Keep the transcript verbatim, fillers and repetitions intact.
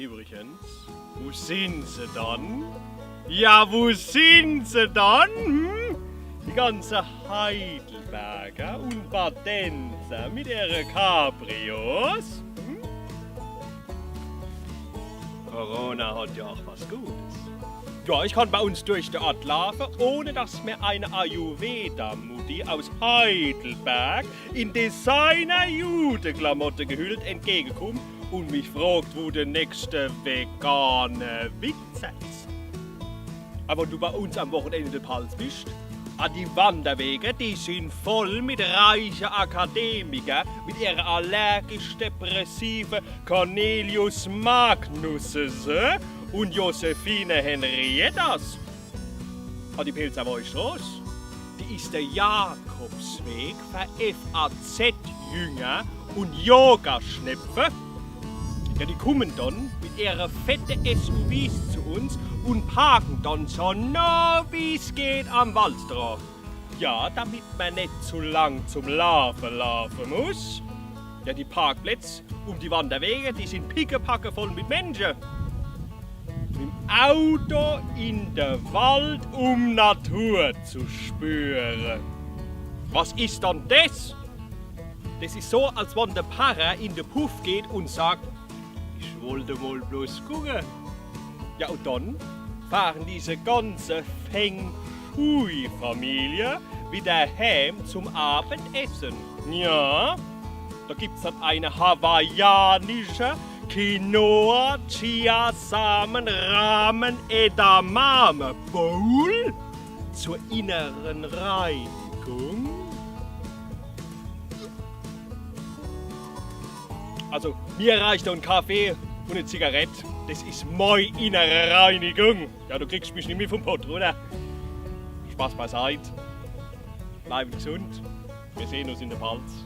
Übrigens, wo sin se dann? Ja, wo sin se dann? Hm? Die ganze Heidelberger und Badenser mit ihre Cabrios. Hm? Corona hat ja auch was Gutes. Ja, ich kann bei uns durch de Ort laafe, ohne dass mir eine Ayurveda-Mutti aus Heidelberg in Designer-Jude-Klamotte gehüllt entgegenkommt und mich fragt, wo de nächste vegane Witz is. Aber wenn du bei uns am Wochenende in de Palz bist, ah, die Wanderwege, die sind voll mit reiche Akademiker, mit ihre allergisch-depressive Cornelius Magnusses, äh, und Josephine Henriettas. Ah, die Pälzer Woischtroß, die is de Jakobsweg für F A Z-Jünger und Yogaschnepfe. Ja, die kummen dann mit ihre fette S U Vs zu uns und parken dann so nah wie's geht am Waldrand. Ja, damit man net zu lang zum Laafe laafe muss. Ja, die Parkplätz um die Wanderwege, die sind pickepacke voll mit Menschen. Mit dem Auto in de Wald, um Natur zu spüre. Was is dann des? Des is so, als wann de Parre in de Puff geht und sagt: „Ich wollt mol bloß gucke.“ Ja, und dann fahren diese ganze Feng-Shui-Familie wieder heim zum Abendesse. Ja, da gibt's dann eine hawaiianische Quinoa, Chiasamen, Ramen, Edamame Bowl zur inneren Reinigung. Also, mir reicht en Kaffee und e Zigarett. Des is mei innere Reinigung. Ja, du kriegst mich nimmi vom Pott, oder? Spaß beiseit. Bleibt gesund. Wir sehen uns in de Palz.